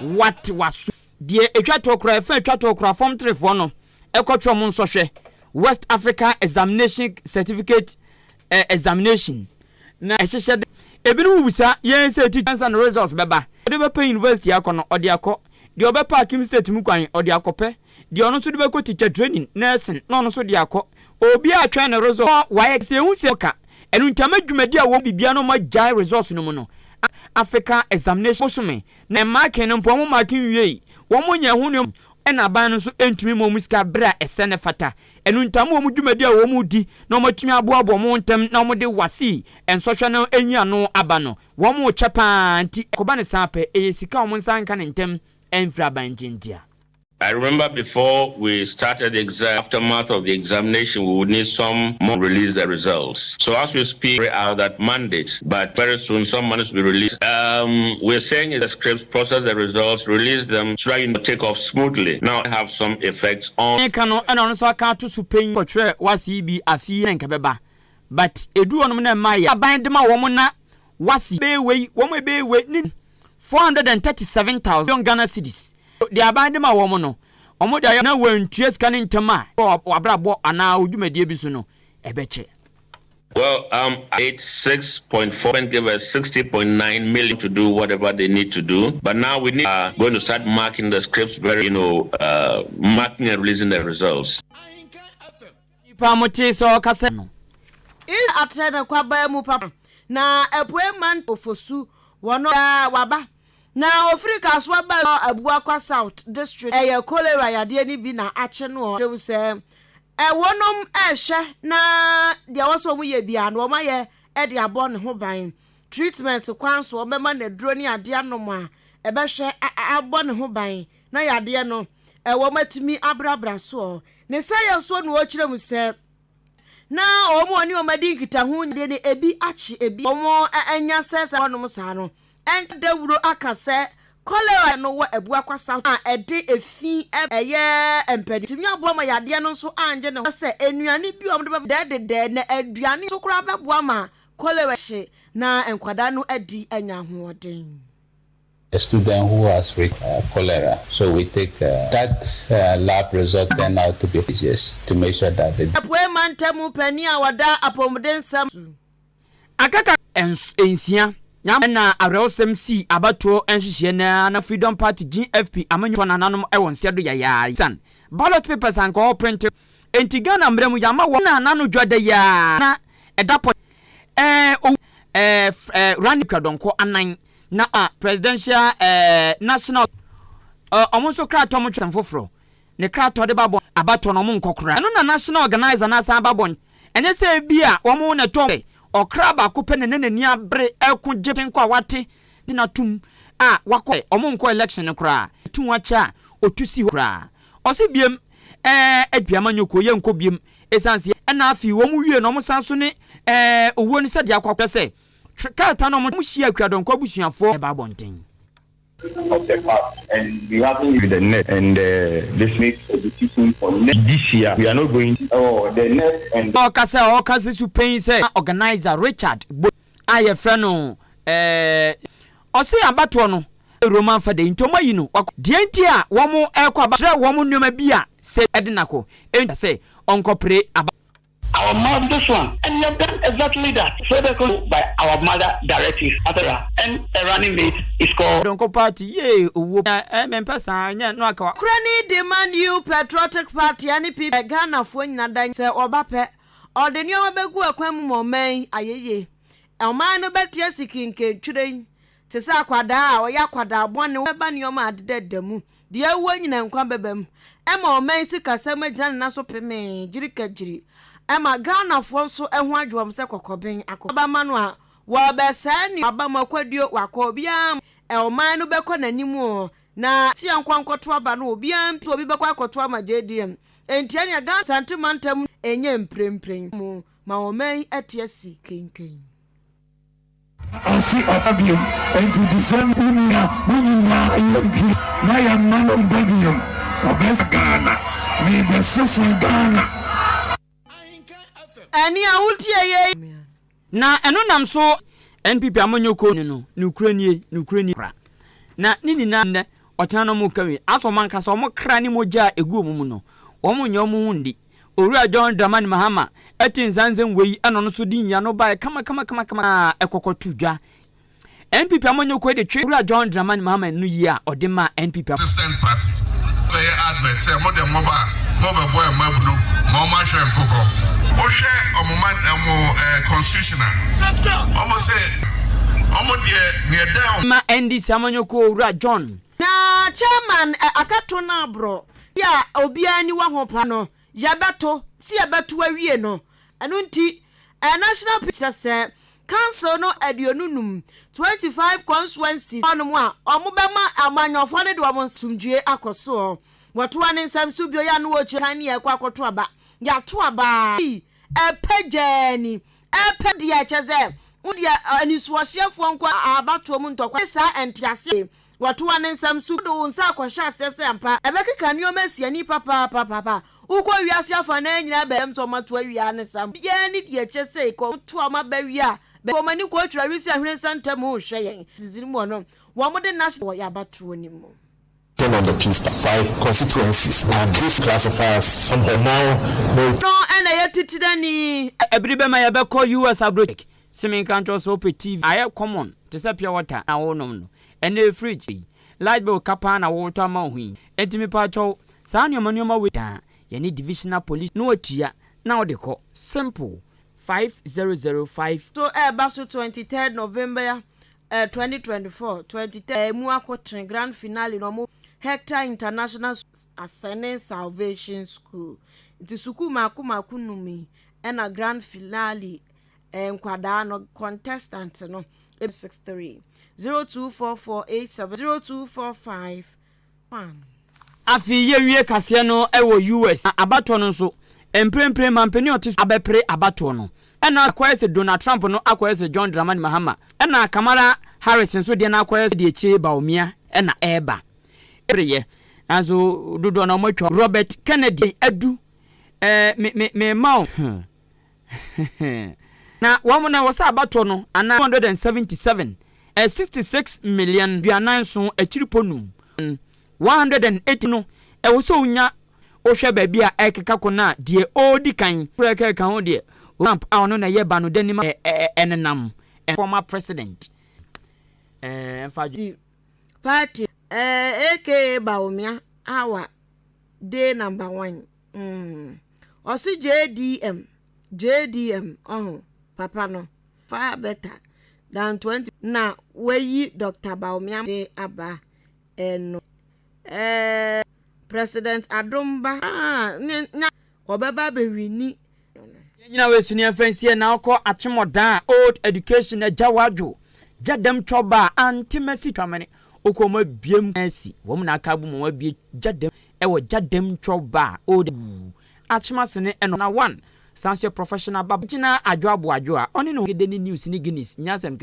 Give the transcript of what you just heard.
Wate w'aso. Deɛ ɛtwa toɔ koraa, ɛfa ɛtwa toɔ koraa, fam terefoɔ no kɔtwerɛ wɔn nsɔhwɛ, West Africa Examination Certificate eh, Examination, na ɛhyehyɛ de. Ebinom bisa yɛn sɛ ti ansa na results bɛba. Ɔde bɛpɛ university akɔ no, ɔde akɔ. Deɛ ɔbɛpɛ Akim State mu kwan, ɔde akɔpɛ. Deɛ ɔno nso de bɛkɔ teacher training, nursing, na ɔno nso de akɔ. Obiara twɛn ne result. Wayɛ sɛ ehu sɛ ɔka. Ɛno nti ama dwumadi a wɔn biribiara na wɔagyae results no mu no. Africa Examination bosome na marking no mpo wɔn marking nwiei. Wɔn nyɛ ho nneɛma ɛna aban no nso ntumi mma wɔn sika bere a ɛsɛ ne fata. Ɛno nti ama wɔn dwumadi a wɔn redi na wɔatumi aboaboa wɔn ntɛm na wɔde WASSCE nsɔhwɛ no anyi ano aba no, wɔn rekyɛ pa ara nti ɛkɔba no saa pɛ, ɛyɛ sika a wɔn nsa nka no ntɛm mfiri aban nkyɛn ntia. I remember before we started the exam, aftermath of the examination, we would need some more release the results. So as we speak, out that mandate, but very soon some money will be released. We're saying is the scripts, process the results, release them, so that you take off smoothly. Now have some effects on. Ka no ɛna ɔno nso aka ato so pɛn kɔtwerɛ WASSCE bi afei na nka bɛba, but edu hɔnom na mma yɛ aban de ma wɔn na WASSCE bɛyɛ wei wɔn bɛyɛ wei ne 437,000 Ghana cedis deɛ aban de ma wɔn no, wɔn de ayɛ na wɔntua sika ne ntɛm a wabrabɔ anaa odwumadie bi so no ɛbɛkyɛ. Well, 86.4 give us 60.9 million to do whatever they need to do. But now we need going to start marking the scripts, very, marking and releasing the results. Nipa mo te sɛ ɔkasa no. Atrɛ ne kwabaa mu papa na apue man Ofosu wɔn a waba na ofiri Kasoa ba Abuakwa South District, ɛyɛ cholera yadeɛ no bi na akye no. Ɔ sɛ ɛwɔnom ɛhwɛ na deɛ wɔsɛ wɔn yɛ bia no wɔn ayɛ ɛde abɔ ne ho ban, treatment kwan so ɔbɛma n'aduro ne adeɛ anom a ɛbɛhwɛ abɔ ne ho ban na yadeɛ no ɛwɔ atumi abrabra soɔ ne sɛ yɛ soɔ na wɔkyerɛ mu sɛ na wɔn a wɔne wɔn adi nkitaho deɛ no ebi akye ebi wɔn anya sɛ wɔnom saa no ɛnta dawuro aka sɛ cholera no wɔ Abuakwa a ɛde efi ɛyɛ mpɛni tumi aboa ma yadeɛ no nso angye ne ho sɛ nnuane bi a wɔde bɛ dɛɛdɛdɛɛ na aduane nso koraa bɛboa ma cholera hye na nkwadaa no adi anya ahoɔden. A student who has cholera. So we take that lab result turned out to be yes, to make sure that the Apue mantam panin a wɔda apɔmuden nsɛm. Akaka nsia na awerɛwosɛm sii abatoɔ nhyehyɛ na na Freedom Party, GFP, amanyɔ nananom ɛwɔ nseɛ do yayaa san ballot papers anka ɔprint enti Ghana mmerɛ mu yɛama wɔ na nano dwa da yaa na ɛda pɔ ɛɛ o ɛɛ ɛɛ rani kwadɔnkɔ anan na a presidential national ɔmo nso krataa ɔmo twɛn foforɔ ne krataa de ba bɔ abatɔ no ɔmo nkɔ koraa. Ɛno na national organizer na asan ba bɔ ɛnyɛ sɛ bi a wɔn na ɛtɔ ɔkra baako pɛ na ne n'ani abere ɛko gye nkɔ a wate de na tum a wakɔ ɔmo nkɔ election no koraa tum wakyɛ a otu si hɔ koraa ɔsi biem aduama nyoko yɛ nkɔ biem esan se ɛna afei wɔn wie na wɔn san so ne owuo no sɛdeɛ akɔ akɔ sɛ krataa no wɔn hyia Akuadɔnkɔ abusuafoɔ ɛba abɔnten. Of the past, and we haven't with the net and this makes a decision for next this year. We are not going to oh the net and Ɔkasa so panyin sɛ organizer Richard Bo a yɛfrɛ no ɔse abatoɔ no Roman fada nti ɔmo ayi no deɛ nti a wɔn ɛkɔ aba kyerɛ wɔn nneɛma bi a sɛ ɛde nakɔ ɛnti sɛ ɔnkɔpere aba. Our mother, this one, and you have done exactly that. So they go by our mother directive, and a running mate is called. Dɔnkɔ party yee owó ɛ mɛmpɛ saa nyɛ no aka. Kurani de ma New Patriotic Party ne pp Ghanafoɔ nyina dan sɛ ɔba pɛ ɔde nneɛma bɛgu akwan mu ma ɔman ayɛyie ɔman no bɛte asi kinkentwere yi te sɛ akwadaa a ɔyɛ akwadaa bɔne bɛba nneɛma adedada mu deɛ ɛwɔ nyina nkwa bɛba mu ɛma ɔman sikasɛm agyina ne nan so pemee gyirikagyiri ɛma Ghanafoɔ nso ɛho adwo wɔn sɛ kɔkɔben akɔ aba no a wɔbɛsɛɛ ne aba mu akwaduo wakɔ obiara ɔman no bɛkɔ n'anim o na si nkɔ nkɔto aba no obiara mpi obi bɛkɔ akɔto ama JDM ntia nea Ghana Sante mantam ɛnyɛ mprempren mu ma ɔman ɛte asi kenken. Ɔsi ɔba biom nti December nua mo nyinaa yɛ mpie na yɛ mma no mba biom ɔbɛsa Ghana mebɛsesa Ghana. Ɛne a wotie yɛ. Na ɛno nam so NPP amanyɔkuo no nukura nie nukura nie kora na ne nyinaa nnɛ. Ɔkyena na wɔn ka wie. Asɛ wɔn ankasa wɔn kra ne mogya a egu wɔn mu no, wɔn nyɛ wɔn ho ndi. Owura John Dramani Mahama te nsa nsɛm wei ɛna ɔno nso de nyiano baeɛ kama-kama-kama a ɛkɔkɔ to dwa. NPP amanyɔkuo de twe Owura John Dramani Mahama no yie a ɔde maa NPP. Consistent party bɛyɛ advert sɛ mo de mo ba a mo bɛ bɔ mmabunu ma ɔmo ahwɛ nkokɔ. Wo hwɛ ɔmo ma ɔmo eh constitution a ɔmo se ɔmo deɛ neɛ ɛda ɔmo. Ma NDC amanyɔkuo Owura John. Na chairman akato no aborɔ yi a obiara ani wɔ ho paa no yɛbɛto sɛ yɛbɛto awie no ɛno nti national kyerɛ sɛ council no 25, 25 constituencies hɔnom a wɔbɛma amanyɔfoɔ no de wɔn asomdwie akɔ soɔ. Wɔtoa ne nsɛm so bio yɛ a na wɔkyerɛ kan ne yɛkɔ akɔto aba. Yɛato aba yi ɛpɛ gyaa ni ɛpɛ deɛ kyɛ sɛ wo deɛ anisoɔhyeɛfoɔ nko abatoɔ mu ntɔkwa ne saa nteaseɛ. Wɔtoa ne nsɛm so de wo nsa akɔhyɛ aseɛ sɛ ampa ɛbɛkeka nneɛma asi ani papaapapapa. Wokɔ wiase afanan nyinaa bɛyam sɛ ɔmato awia ne saa biara ne deɛ kyɛ sɛ kɔ to a ɔma bɛwie a bɛ wɔn ani kɔ atwere awisi ahwene nsa ntam rehwɛ yɛn sisi mu no wɔn de national wɔ yɛ abatoɔ no mu. On the peace five constituencies. Now this classifies somehow now. No, ɛna ɛyɛ titirani. Ɛbere bɛma yɛbɛkɔ US aburokyi. Sɛ menka nkyerɛ sɛ wopɛ TV ayɛ common te sɛ pure water na wonom no, ɛnɛ fridge yi, light bill ka paa na wotɔ ama wo ho yi. Enti mepa kyɛw, saa nneɛma nneɛma wei daa yɛne divisional police na watua na wode kɔ. Simple. 5005. So ɛreba so 23rd November 2024, 23rd mu akɔtene grand finale na ɔmo Hector International Ascending Salvation School. Nti sukuu mako mako num yi ɛna grand finale nkwadaa no contestant no 63 0244 87 0245 1. Afei yɛwie kaseɛ no ɛwɔ US abatoɔ no nso, mprempren mampanin a ɔte so abɛpere abatoɔ no ɛna akɔyɛ sɛ Donald Trump no akɔyɛ sɛ John Dramani Mahama, ɛna Kamala Harris nso deɛ no akɔyɛ sɛ deɛ akyire Bawumia ɛna ɛreba ɛreyɛ nanso dodoɔ na wɔatwa Robert Kennedy adu ɛɛ me me me ma o na wɔn na wɔsɛ abatoɔ no ana 277 66 million 47 akyiri po num 180 no ɛwɔ sɛ wonya. Wohwɛ baabi a ɛkeka kɔ no a, deɛ ɔredi kan kora ɛkeka ho deɛ, Trump a ɔno na ɛyɛ ba no d'anim ɛnenam former president ɛmfa Ti party aka Bawumia awa day number one ɔsi JDM JDM ɔho papa no far better than 20 na wayi Dr. Bawumia de aba ɛno President Adomba ah ne nya ɔbɛba abɛwini. Yɛnyina wɔ esuni ɛmfa na wokɔ Akyemɔdan Old Education agya wadwo gya dɛm twɔba a ante masi twamene wokɔ ɔmo abiem asi wɔn na aka abu mu abie gya dɛm ɛwɔ gya dɛm twɔba old Akyemasene ɛno na one san so yɛ professional ba gyina adwo aboadwo a ɔne ne gede ne news ne Guinness nyansɛm.